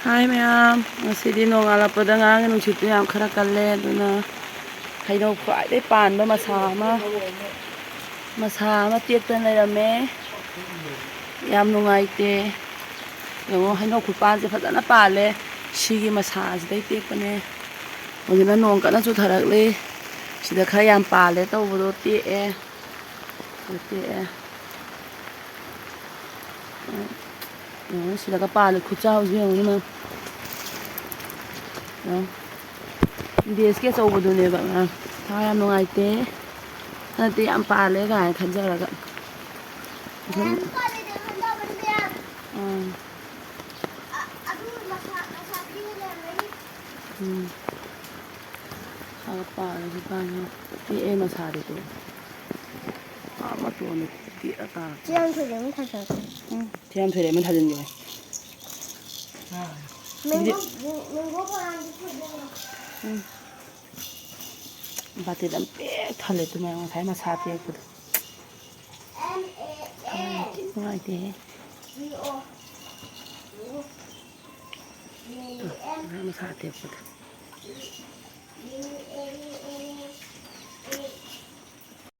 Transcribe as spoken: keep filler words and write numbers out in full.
ꯍꯥꯏ ꯃꯌꯥꯝ, ꯉꯁꯤꯗꯤ ꯅꯣꯡꯉꯥꯜꯂꯛꯄꯗ ꯉꯔꯥꯡꯒꯤ ꯅꯨꯡꯁꯤꯠꯇꯨ ꯌꯥꯝ ꯈꯔ ꯀꯜꯂꯦ, ꯑꯗꯨꯅ ꯍꯩꯅꯧ ꯈ꯭ꯋꯥꯏꯗꯩ ꯄꯥꯟꯕ ꯃꯁꯥ ꯑꯃ, ꯃꯁꯥ ꯑꯃ ꯇꯦꯛꯇꯅ ꯂꯩꯔꯝꯃꯦ꯫ ꯌꯥꯝ ꯅꯨꯡꯉꯥꯏꯇꯦ꯫ ꯌꯦꯡꯉꯣ, ꯍꯩꯅꯧ ꯈꯨꯄꯥꯟꯁꯦ ꯐꯖꯅ ꯄꯥꯜꯂꯦ꯫ ꯁꯤꯒꯤ ꯃꯁꯥꯁꯤꯗꯩ ꯇꯦꯛꯄꯅꯦ꯫ ꯍꯧꯖꯤꯛꯅ ꯅꯣꯡ ꯀꯟꯅ ꯆꯨꯊꯔꯛꯂꯤ꯫ ꯁꯤꯗ ꯈꯔ ꯌꯥꯝ ꯄꯥꯜꯂꯦ ꯇꯧꯕꯗꯣ ꯇꯦꯛꯑꯦ꯫ ꯇꯦꯛꯑꯦ꯫ ꯌꯦꯡꯉꯣ, ꯁꯤꯗꯒ ꯄꯥꯜꯂꯦ, ꯈꯨꯠꯆꯥꯎꯁꯦ ꯌꯦꯡꯉꯣ ꯏꯃꯥ꯫ ꯌꯦꯡꯉꯣ꯫ ꯗꯦꯁꯀꯤ ꯑꯆꯧꯕꯗꯨꯅꯦꯕ ꯉꯔꯥꯡ꯫ ꯊꯋꯥꯏ ꯌꯥꯝ ꯅꯨꯡꯉꯥꯏꯇꯦ꯫ ꯍꯟꯗꯛꯇꯤ ꯌꯥꯝ ꯄꯥꯜꯂꯦ ꯀꯥꯏꯅ ꯈꯟꯖꯔꯒ꯫ ꯁꯨꯝ꯫ ꯎꯝ꯫ ꯎꯝ꯫ ꯈꯔ ꯄꯥꯜꯂꯦ, ꯄꯤꯛꯑꯦ ꯃꯁꯥꯗꯨꯁꯨ꯫ ꯑꯥ ꯃꯇꯣꯟꯗ ꯄꯤꯛꯑ ꯇꯥꯔꯛꯄ꯫ ꯆꯦ ꯌꯥꯝ ꯊꯣꯏꯔꯦ ꯑꯃ ꯊꯥꯖꯔꯛꯀꯦ꯫ ꯎꯝ꯫ ꯆꯦ ꯌꯥꯝ ꯊꯣꯏꯔꯦ ꯑꯃ ꯊꯥꯖꯤꯟꯈꯤꯕꯅꯦ꯫ ꯃꯦꯡꯒꯣ, ꯃꯦꯡꯒꯣ ꯄꯥꯟꯗꯤ ꯊꯣꯏꯗꯣꯛꯅ꯫ ꯎꯝ꯫ ꯕꯥꯇꯤꯟ ꯑꯃ ꯄꯤꯛ ꯊꯜꯂꯦ ꯑꯗꯨꯃꯥꯏꯅ ꯉꯁꯥꯏ ꯃꯁꯥ ꯇꯦꯛꯄꯗꯣ꯫ ꯅꯨꯡꯉꯥꯏꯇꯦꯍꯦ꯫ ꯃꯁꯥ ꯇꯦꯛꯄꯗꯣ꯫